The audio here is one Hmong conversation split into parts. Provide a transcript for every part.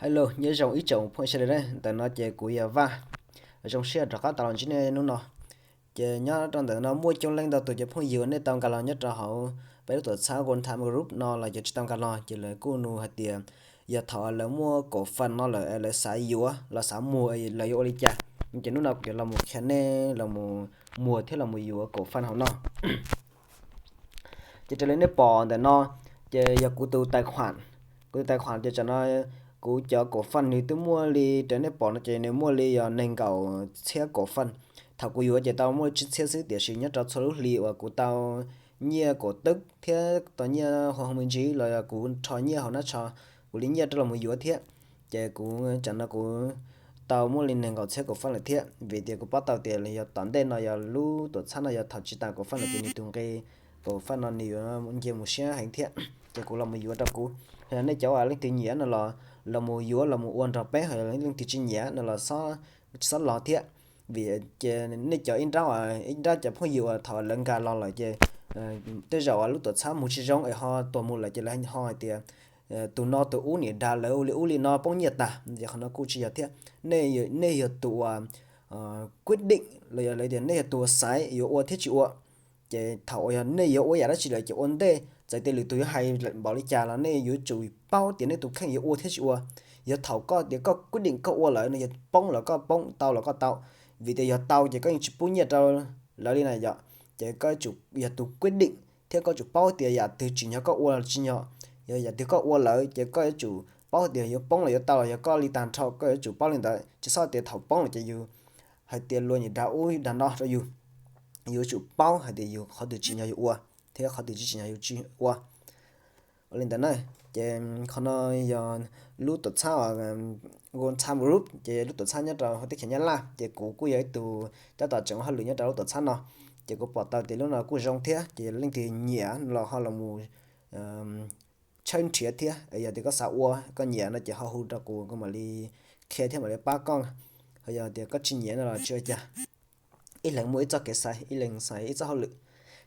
Hello, nyob zoo ib tsoom phooj ywg sawv daws na, ntawm no ces kuv yog Vaj. Zoo siab rov qab tau los ntsib nej hnub no. Ces nyob rau ntawm no muaj coob leej ntau tus cov phooj ywg uas nej tau nkag los nyob rau hauv peb lub tuam txhab One Time Group no los cov tsis tau nkag los ces lawv kuj nug hais tias yog thaum lawv muaj kaum faj no lawm lawv xav yuav los xav muag lawv yuav ua li cas. Ces hnub no kuv yuav los mus qhia nej los mus muag thiab los mus yuav kaum faj hauv no. Ces raws li nej pom ntawm no, ces yog kuv tus tais khuam, kuv tus tais khuam ces tam no kuv cov kaum faj nws twb muaj li, raws nej pom no ces nws muaj li yog nees nkaum txhiab kaum faj. Thaum kuv yuav ces tau muaj tsib txhiab xwb, tiam sis nyob rau txhua lub hli uas kuv tau nyiaj kaum tawb thiab tau nyiaj hauv me ntsis los yog kuv rho nyiaj hauv nab tsho, kuv li nyiaj rau los mus yuav thiab, ces kuv tam no kuv tau muaj li nees nkaum txhiab kaum faj lawm thiab, vim tias kuv paub tau tias yog tom ntej no yog lub tuam txhab no yog thaum tsis tas kaum faj no ces nws tus nqi kaum faj no nws yuav nce mus siab heev thiab, ces kuv los mus yuav rau kuv. Yog nej cov uas leej twg nyiam no los los mus yuav los mus ua nrog peb, ho yog leej twg tsis nyiam no los tsis txhob los thiab, vim ces nej cov ib nrab, ib nrab cov phooj ywg uas thaum lawv nkag los lawm ces tej zaum lub tuam txhab mus tsis zoo es ho tuag mus lawm ces lawv ho hais tias tus no tus ub niam dag lawv ua li ub li no poob nyiaj tag, ces qhov no kuj tsis yog thiab. Nej yog tus uas quyết định los yog lawv tias nej yog tus uas xaiv yuav ua thiab tsis ua. Ces thaum uas yog nej yuav ua yam dab tsi lawm ces ua ntej txawm tias lwm tus yuav hais npaum li cas los nej yuav tsum paub tias nej tus kheej yuav ua thiab tsis ua. Yog thaum koj tias koj quyết định koj ua lawm no yog poob los koj poob, tau los koj tau. Vim tias yog tau ces koj yeej tsis pub nyiaj rau lawv li na yom. Ces koj yuav tsum yog tus quyết định thiab koj tsum paub tias yam twg tsim nyog koj ua los tsis tsim nyog. Yog yam twg koj ua lawm ces koj yuav tsum paub tias yuav poob los yuav tau los yog koj li tag nrho koj yuav tsum paub li ntawd, tsis txhob tias thaum poob lawm ces yus hais tias luag niam dag ub dag no rau yus. Yuav tsum paub hais tias yus qhov twg tsim nyog yus ua thiab qhov twg tsis tsim nyog yus tsis ua. Ua li ntawd na, ces qhov no yog lub tuam txhab One Time Group, ces lub tuam txhab nyob rau hauv teb chaws Nyab Laj, ces kuv kuj yog ib tug tab tom tseem ua hauj lwm nyob rau lub tuam txhab no. Ces kuv pom tau tias lub no kuj zoo thiab, ces leej twg nyiam los ho los mus tshawb nrhiav thiab, yog tias koj xav ua koj nyiam no ces ho hu rau kuv, kuv mam li qhia thiab mam li pab koj. Ho yog tias koj tsis nyiam no los tsis ua cas, ib leeg muaj ib txoj kev xaiv, ib leeg xaiv ib txoj hauj lwm.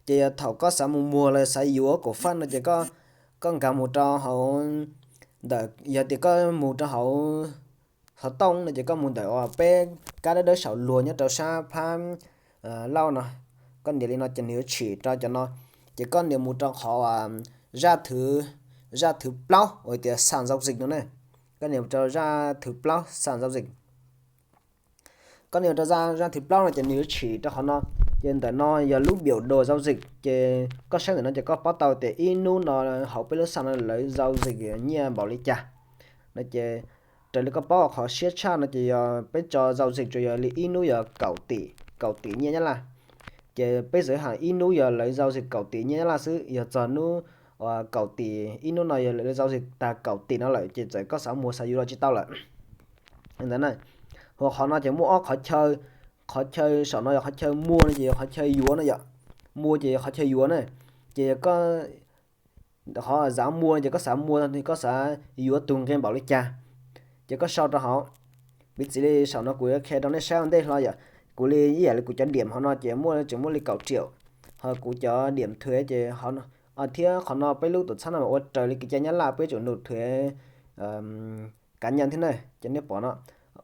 Ces yog thaum koj xav mus muag los xav yuav kaum faj no ces koj nkag mus rau hauv ntawm, yog tias koj mus rau hauv xov tooj no ces koj mus ntawm uas peb kab dawb dawb saum luag nyob rau sab phab lauj no, koj nias li no ces nws yuav tshim rau cov no. Ces koj nias mus rau qhov zaj thwv, zaj thwv plaub uas tias sàn giao dịch no ne. Koj nias mus rau zaj thwv plaub sàn giao dịch. Koj nias rau zaj thwv plaub no ces nws yuav tshim rau qhov no. Ces ntawm no yog lub biểu đồ giao dịch, ces koj saib ntawm no ces koj paub tau tias ib hnub no hauv peb lub sàn no lawv giao dịch nyiaj npaum li cas no. Ces raws li koj paub qhov siab tshaj no ces yog peb tso giao dịch tsuas yog li ib hnub yog kaum tim, kaum tim nyiaj Nyab Laj. Ces peb txawm hais ib hnub yog lawv giao dịch kaum tim nyiaj Nyab Laj xwb, yog txog hnub kaum tim, ib hnub no yog lawv giao dịch tag kaum tim no lawm ces txawm koj xav muag xav yuav los tsis tau lawm. Ntawd na, ua qhov no ces muaj ob qhov chaw, qhov chaw saum no yog qhov chaw muag no ces yog qhov chaw yuav no yom. Muag ces yog qhov chaw yuav na. Ces yog koj, qhov xav muag no ces koj xav muag, koj xav yuav tus nqi npaum li cas, ces koj sau rau hauv. Piv txwv li saum no kuv yuav qhia rau nej saib ua ntej hlo yom. Kuv li ib yam li kuv cov điểm hauv no ces muaj, tseem muaj li kaum triệu, ho kuv cov điểm thuế ces thiab qhov no peb lub tuam txhab no mas ua raws li kev cai Nyab Laj peb tsum nộp thuế cá nhân thiab na. Ces nej pom no,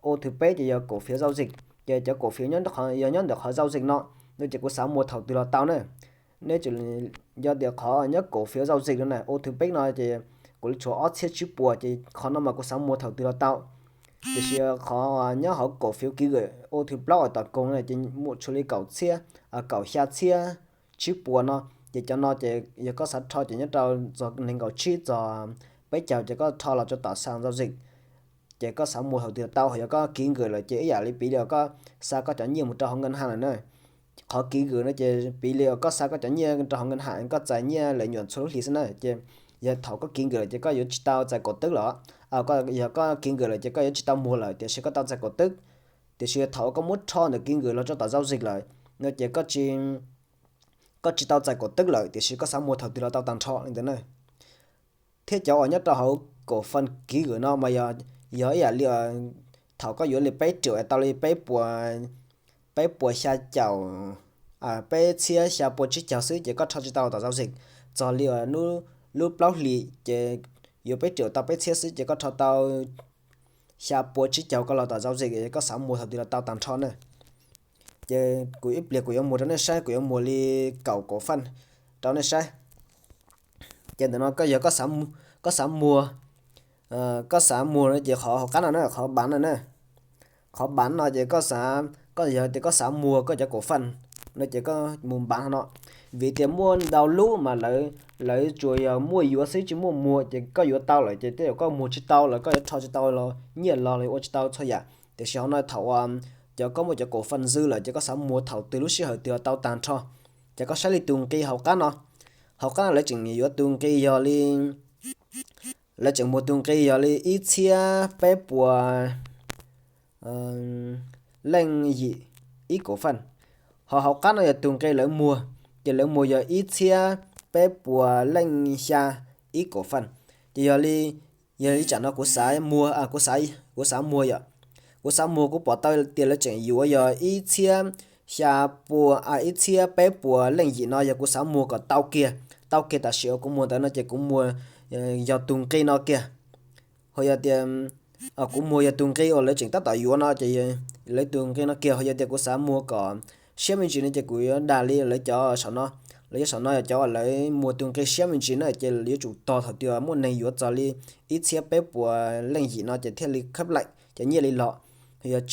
ô thứ peb ces yog cổ phiếu giao dịch, ces cov cổ phiếu nyob, yog nyob ntawm qhov giao dịch no, no ces kuv xav muag thaum twg los tau na. Nej tsum, yog tias qhov nyob cổ phiếu giao dịch no na, ô thứ peb no ces kuv li tshuav ob txhiab tsib puas, ces qhov no mas kuv xav muag thaum twg los tau. Tiam sis qhov nyob hauv cổ phiếu ký gửi ô thứ plaub uas tom koog no ces muaj tshuav li kaum txhiab, kaum xya txhiab tsib puas no. Ces cov no ces yog koj xav rho ces nyob rau txog nees nkaum tsib txog peb caug ces koj rho los rau tom sàn giao dịch. Ces koj xav muag thaum twg los tau, yog koj ký gửi lawm ces ib yam li piv li koj xa koj cov nyiaj mus rau hauv ngân hàng lawm na. Qhov ký gửi no ces piv li koj xa koj cov nyiaj rau hauv ngân hàng, koj txais nyiaj lợi nhuận txhua lub hlis xwb na. Ces yog thaum koj ký gửi lawm ces koj yuav tsis tau txais cổ tức lawm. Yog koj ký gửi lawm ces koj yuav tsis tau muag lawm, tiam sis koj tau txais cổ tức. Tiam sis thaum koj muab rho ntawm ký gửi los rau tom giao dịch lawm no ces koj tsis tau txais cổ tức lawm, tiam sis koj xav muag thaum twg los tau tag nrho li ntawd na. Thiab cov uas nyob rau hauv cổ phần ký gửi no mas yog, yog ib yam li thaum koj yuav li peb triệu es tau li peb puas, peb puas xya caum, peb txhiab xya puas tsib caug xwb ces koj rho tsis tau tom giao dịch. Txog li lub plaub hlis ces yuav peb triệu tau peb txhiab xwb ces koj rho tau xya pua tsib caug koj los tom zau zis, koj xav muag thaum twg los tau tag nrho na. Ces kuv ib pliag kuv yuav muag rau nej saib, kuv yuav muag li kaum kaum faj rau nej saib. Ces ntawm no koj yog koj xav muag, koj xav muag no ces qhov hauv qab no na, qhov bav no na. Qhov bav no ces koj xav, koj yog tias koj xav muag koj cov kaum faj no ces koj mus bav no. Vim tias muaj ntau lub mas lawv tsuas yog muaj yuav xwb tsis muaj muag, ces koj yuav tau lawm ces tej zaum koj muag tsis tau lawm, koj yuav rho tsis tau los nyiaj los los ua tsis tau txhua yam. Tiam sis hauv no thaum cov koj muaj cov kaum faj ntxwv lawm ces koj xav muag thaum twg lub sij hawm twg tau tag nrho. Ces koj saib li tus nqi hauv qab no. Hauv qab no lawv tseem yuav tus nqi yog li, lawv tseem muag tus nqi yog li ib txhiab peb puas leej yim ib kaum faj. Ho hauv qab no yog tus nqi lawv muag, ces lawv muag yog ib txhiab peb puas leej xya ib kaum faj. Ces yog li, yog li tsam no kuv xav muag, kuv xav muag yom, kuv xav muag kuv pom tau tias lawv tseem yuav yog ib txhiab xya pua, ib txhiab peb puas leej yim no yog kuv xav muag kom tau kiag, tau kiag tam sim uas kuv muag ntawd no ces kuv muag yog tus nqi no kiag. Ho yog tias kuv muag yog tus nqi uas lawv tseem tab tom yuav no ces lawv tus nqi no kiag. Ho yog tias kuv xav muag kom siab me ntsis no ces kuv yuav dag li lawv cov saum no. Lawv cov saum no yog cov uas lawv muag tus nqi siab me ntsis na, ces yuav tsum tos thaum twg muaj neeg yuav txog li ib txhiab peb puas leej yim no ces thiaj li khab laim ces nyiaj li los. Yog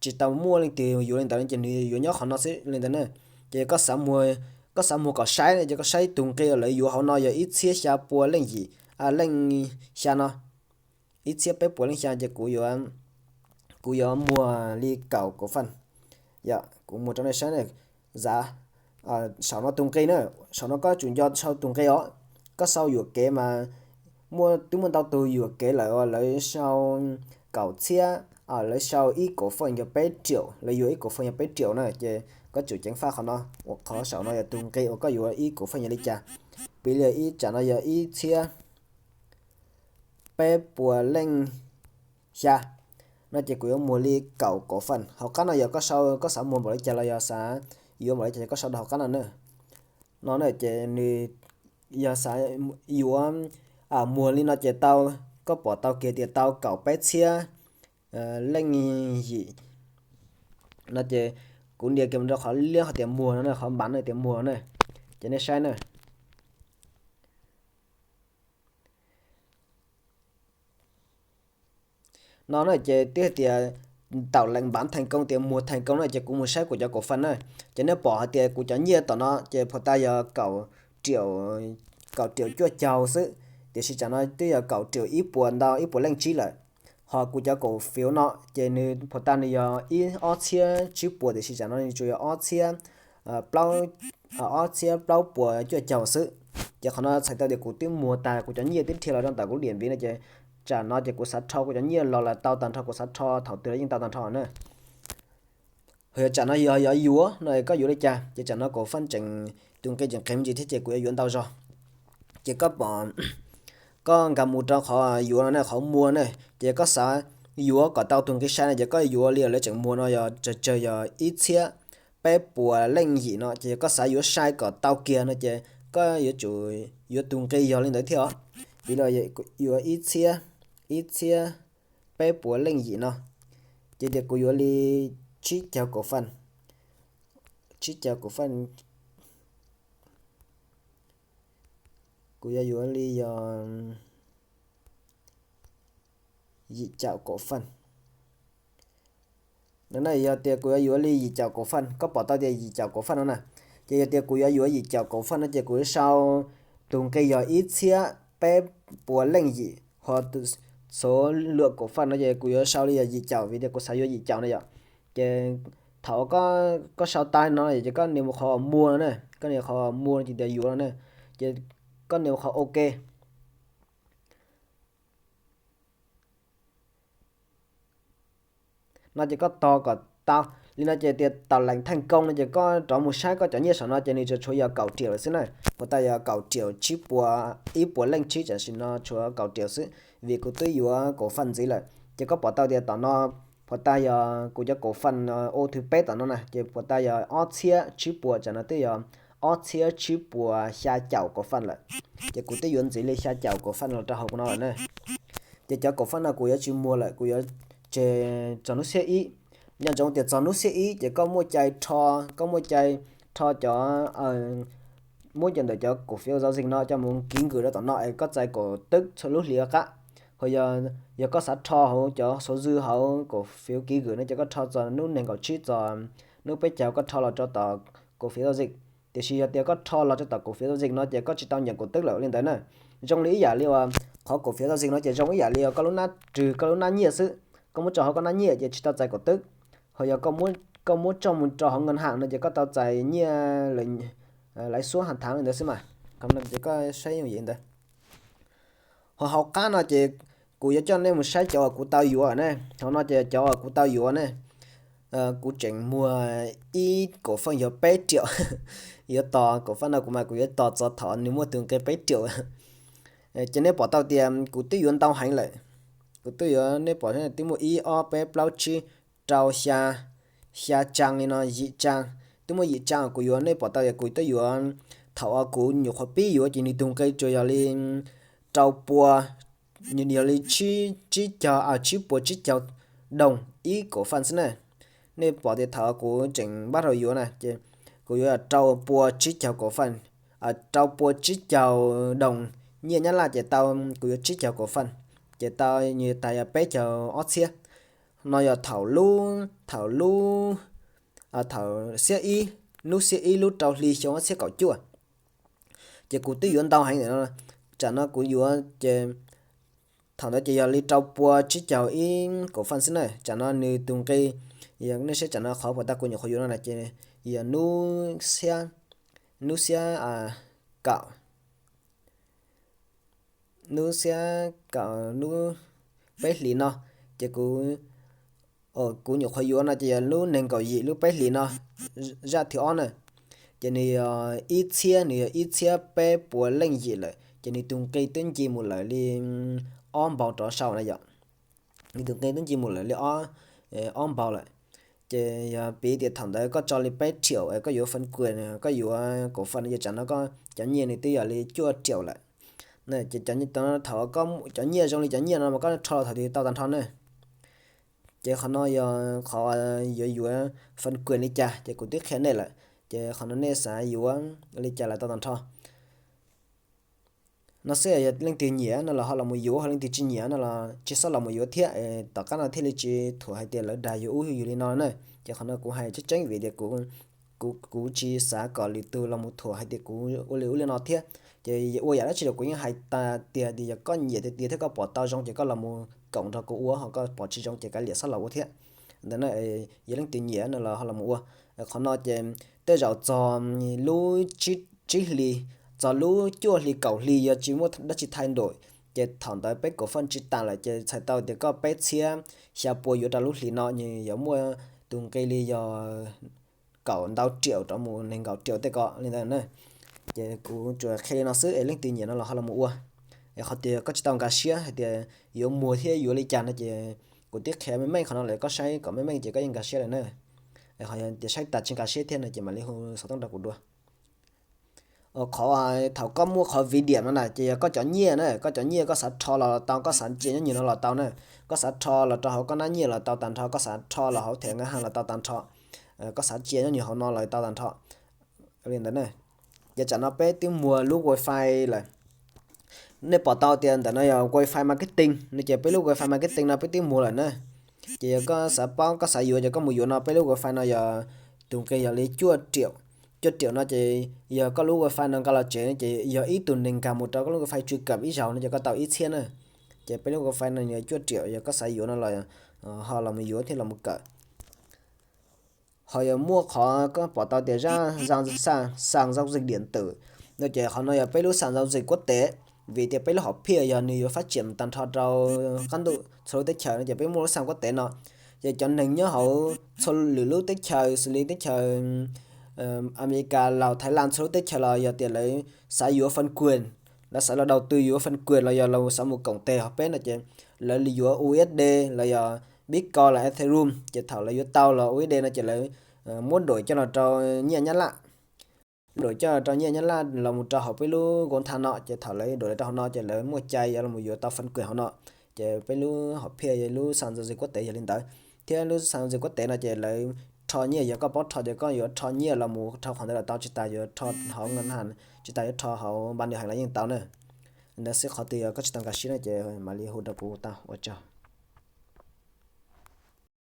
tsis tau muaj leej twg yuav li ntawd ces nws yuav nyob qhov no xwb li ntawd na. Ces koj xav muag kom saib no ces koj saib tus nqi uas lawv yuav hauv no yog ib txhiab xya pua leej yim, leej xya no, ib txhiab peb puas leej xya ces kuv yuav muag li kaum kaum faj. Yog kuv muag rau nej saib na. Zav saum no tus nqi na, saum no koj tsum nco sau tus nqi os. Koj sau yuam kev mas muaj, twb muaj ntau tus yuam kev lawm uas lawv sau kaum txhiab, lawv sau ib kaum faj yog peb riaum, lawv yuav ib kaum faj yog peb riaum na, ces koj tsum ceev faj qhov no. Ua qhov saum no yog tus nqi uas koj yuav ib kaum faj yog li cas. Piv li ib tsam no yog ib txhiab peb puas leej xya no ces kuv yuav muag li kaum kaum faj. Hauv qab no yog koj sau koj xav muag npaum li cas los yog xav yuav npaum li cas ces koj sau rau hauv qab no na. No na ces nws yog xav yuav muag li no ces tau, koj pom tau kiag tias tau kaum peb txhiab leej yim no ces kuv nias kiag mus rau qhov liab qhov tias muag no na, qhov npav no tias muag na, ces nej saib na. No na ces twb hais tias tau leem npav theej koob tias muag theej koob na ces kuv mus saib kuv cov kaum faj na. Ces nej pom hais tias kuv cov nyiaj tom no ces phuas tas yog kaum riaum cuaj caug xwb, tiam sis tsam no twb yog kaum riaum ib puas ntau ib puas leej tsib lawm. Ho kuv cov kaum fiv no ces nws phuas tas nws yog ib ob txhiab tsib puas tiam sis tsam no nws tsuas yog ob txhiab plaub, ob txhiab plaub puas cuaj caug xwb. Ces qhov no txhais tau tias kuv twb muag tag kuv cov nyiaj twb dhia los rau ntawm kuv lub diam npiv no ces tsam no ces kuv xav rho kuv cov nyiaj los lawm tau tag nrho, kuv xav rho thaum twg los yeej tau tag nrho na. Ho yog tsam no yog yuav yuav no koj yuav li cas? Ces tsam no kaum faj tseem, tus nqi tseem qees me ntsis thiab ces kuv yuav yuav ntau zog. Ces koj pom, koj nkag mus rau qhov yuav no ne, qhov muag ne, ces koj xav yuav kom tau tus nqi sai no ces koj yuav li lawv tseem muag no yog tsawg tsawg yog ib txhiab peb puas leej yim no, ces yog koj xav yuav sai kom tau kiag no ces koj yuav tsum yuav tus nqi yog li ntawd thiab os. Vim los yuav ib txhiab, ib txhiab peb puas leej yim no, ces tias kuv yuav li tsib caug kaum faj, tsib caug kaum faj, kuv yuav yuav li yog yim caum kaum faj. No na yog tias kuv yuav yuav li yim caum kaum faj, koj pom tau tias yim caum kaum faj no na, ces yog tias kuv yuav yuav yim caum kaum faj no ces kuv yuav sau tus nqi yog ib txhiab peb puas leej yim, ho xov luam kaum faj no ces kuv yuav sau li yog yim caum vim tias kuv xav yuav yim caum na yom. Ces thaum koj sau tas no ces koj nias mus qhov muag no na, koj nias qhov muag no ces tias yuav no na, ces koj nias mus qhov ok. No ces koj tos kom tau li no ces tias tau leem theej koob no ces koj rov mus saib koj cov nyiaj saum no ces nws tsuas tshuav yog kaum riaum lawm xwb na. Puas tas yog kaum riaum tsib puas, ib puas leej tsib, tam sim no tshuav kaum riaum xwb vim kuv twb yuav kaum faj ntxiv lawm. Ces koj pom tau tias tom no puas tas yog kuv cov kaum faj ua thwv peb tom no na ces puas tas yog ob txhiab tsib puas, tam no twb yog ob txhiab tsib puas xya caum kaum faj lawm. Ces kuv twb yuav ntxiv li xya caum kaum faj los rau hauv no lawm na. Ces cov kaum faj no kuv yuav tsis muag lawm, kuv yuav tseg txog hnub xiab ib. Nco ntsoov tias txog hnub xiab ib ces koj muaj cai rho, koj muaj cai rho cov, muab cov ntawm cov kaum fiv zau zis no coj mus kiv nkws rau tom no es koj txais kaum twb txhua lub hlis qab. Ho yog, yog koj xav rho hauv cov xuv zwj hauv kaum fiv kiv nkws no ces koj rho txog hnub nees nkaum tsib txog hnub peb caug koj rho los rau tom kaum fiv zau zis. Tiam sis yog tias koj rho los rau tom kaum fiv zau zis no ces koj tsis tau nyeem kaum twb lawm li ntawd na. Zoo li ib yam li uas qhov kaum fiv zau zis no ces zoo ib yam li uas koj lub nab rwg koj lub nab nyiaj xwb, koj muab tso hauv koj nab nyiaj ces tsis tau txais kaum twb. Ho yog koj muab coj mus rau hauv nkas ham no ces koj tau txais nyiaj lawv, lawv xuab has thav li ntawd xwb mas. Ces koj saib yooj yim ntawd. Ho hauv qab no ces kuv yuav coj nej mus saib cov uas kuv tau yuav ne. Hauv no ces cov uas kuv tau yuav ne, kuv tseem muag ib kaum faj yog peb riaum. Yuav tos kaum faj no kuv mas kuv yuav tos txog thaum nws muaj tus nqi peb riaum. Ces nej pom tau tias kuv twb yuav ntau heev lawm. Kuv twb yuav, nej pom twb muaj ib ob peb plaub tsib rau xya, xya tsaa li no, yim tsaa. Twb muaj yim tsaa kuv yuav, nej pom tau tias kuv twb yuav, thaum uas kuv nyuam qhuav pib yuav ces nws tus nqi tsuas yog li rau pua, yog li tsib caug, tsib puas tsib caug doos ib kaum faj xwb na. Nej pom tias thaum kuv tseem npaj rau yuav na ces kuv yuav rau pua tsib caug kaum faj, rau pua tsib caug doos nyiaj nyab laj ces tau, kuv yuav tsib caug kaum faj, ces tau, nws tas yog peb caug ob txhiab. No yog thaum lub, thaum lub, thaum xiab ib, hnub xiab ib lub rau hli xyoo ob txhiab kaum cuaj. Ces kuv twb yuav ntau heev no, tsam no kuv yuav ces thaum ntawd ces yog li rau pua tsib caug ib kaum faj xwb na. Tsam no nws tus nqi, yog nej saib tsam no qhov puas tau kuv nyuam qhuav yuav no na ces yog hnub xiab, hnub xiab kaum, hnub xiab kaum hnub peb hlis no, ces kuv, kuv nyuam qhuav yuav no ces yog hnub nees nkaum yim lub peb hlis no, zaj thib ob na. Ces nws yog ib txhiab, nws yog ib txhiab peb puas leej yim lawm ces nws tus nqi twb nce mus lawm li ob npaug rov saum na yom. Nws tus nqi twb nce mus lawm li ob, ob npaug lawm. Ces yog piv tias thaum ntawd koj tso li peb riaum, koj yuav faj kuas, koj yuav kaum faj no ces tsam no koj cov nyiaj nws twb yog li cuaj riaum lawm. Ces thaum cov nyiaj zoo li cov nyiaj no mas koj rho thaum twg tau tag nrho na. Ces qhov no yog qhov yuav yuav faj kuas li cas ces kuv twb qhia nej lawm, ces qhov no nej xav yuav li cas los tau tag nrho. No xwb, yog leej twg nyiam no los ho los mus yuav, ho leej twg tsis nyiam no los tsis txhob los mus yuav thiab. Tom qab no thiaj li tsis thuam hais tias lawv dag yuav ub yuav li no na. Ces qhov no kuv hais tseeb tseeb vim tias kuv, kuv tsis xav kom lwm tus los mus thuam hais tias kuv ua li ub li no thiab. Ces ua yam dab tsi los kuv yeej hais tas tias, tias yog koj nyiam tiag tiag thiab koj pom tau zoo ces koj los mus koom nrog kuv ua, ho koj pom tsis zoo ces kav liam txhob los ua thiab. Ntawd na, yog leej twg nyiam no los ho los mus ua. Qhov no ces tej zaum txog lub tsib hli, txog lub cuaj hli kaum hli yog tsis muaj dab tsi thaij nraum, ces thaum ntawd peb kaum faj tsis tas lawm ces txhais tau tias koj peb txhiab xya pua yuav rau lub hlis no nws yuav muaj tus nqi li yog kaum ntau riaum rov mus nees nkaum riaum tej ko li ntawd na. Ces kuv tsuas qhia li no xwb es leej twg nyiam no los ho los mus ua. Es qhov tias koj tsis tau nkag siab hais tias yuav muag thiab yuav li cas no ces kuv twb qhia meej meej qhov no lawm, koj saib kom meej meej ces koj yeej nkag siab lawm na. Es qhov tias saib tas tsis nkag siab thiab no ces mam li hu xov tooj rau kuv dua. Qhov thaum koj muaj qhov video no na ces yog koj cov nyiaj na, koj cov nyiaj koj xav rho los tau, koj xav cia nyob nyuag no los tau na, koj xav rho los rau hauv koj nab nyiaj los tau tag nrho, koj xav rho los hauv thẻ ngân hàng los tau tag nrho, koj xav cia nyob nyuag hauv no los tau tag nrho li ntawd na. Ces tsam no peb twb muag lub wifi lawm. Nej pom tau tias ntawm no yog wifi marketing no ces peb lub wifi marketing no peb twb muag lawm na. Ces yog koj xav paub koj xav yuav ces koj mus yuav no, peb lub wifi no yog tus nqi yog li cuaj riaum. Cuaj riaum no ces yog koj lub wifi no nqa los tsev no ces yog ib tug neeg nkag mus rau koj lub wifi tsw kawm ib zaug no ces koj tau ib txhiab na. Ces peb lub wifi no yog cuaj riaum, yog koj xav yuav no los ho los mus yuav thiab los mus kawm. Ho yog muaj qhov koj pom tau tias zaj, sàn giao dịch điện tử no ces qhov no yog peb lub sàn giao dịch quốc tế, vim tias peb lub hom phiaj yog nws yuav phát triển tag nrho rau qab ntuj txhua lub teb chaws no ces peb muaj lub sàn quốc tế no. Ces cov neeg nyob hauv txhua lwm lub teb chaws xws li teb chaws Amelikas, Laus, Thái Lan, txhua lub teb chaws los yog tias lawv xav yuav phần quyền, lawv xav los đầu tư yuav phần quyền los yog lawv xav mus koom tes hauv peb no ces lawv li yuav U S D los yog Bitcoin los Ethereum, ces thaum lawv yuav tau los U S D no ces lawv muab đổi coj los rau nyiaj Nyab Laj, đổi coj los rau nyiaj Nyab Laj los mus rau hauv peb lub Gold Tag no, ces thaum lawv đổi los rau hauv no ces lawv muaj cai yuav los mus yuav tau phần quyền hauv no. Ces peb lub hom phiaj, lub xas ntxo zis kuab tev yog li ntawd. Thiab lub xas ntxo zis kuab tev no ces lawv rho nyiaj, yog koj paub rho ces koj yuav rho nyiaj los mus rau qhov ntawd los tau, tsis tas yuav rho hauv ngan ha, tsis tas yuav rho hauv npa nws heev los yeej tau na. Li ntawd xwb, qhov twg yog koj tsis tau nkag siab no ces mam li hu rau kuv tau, ua tsaug.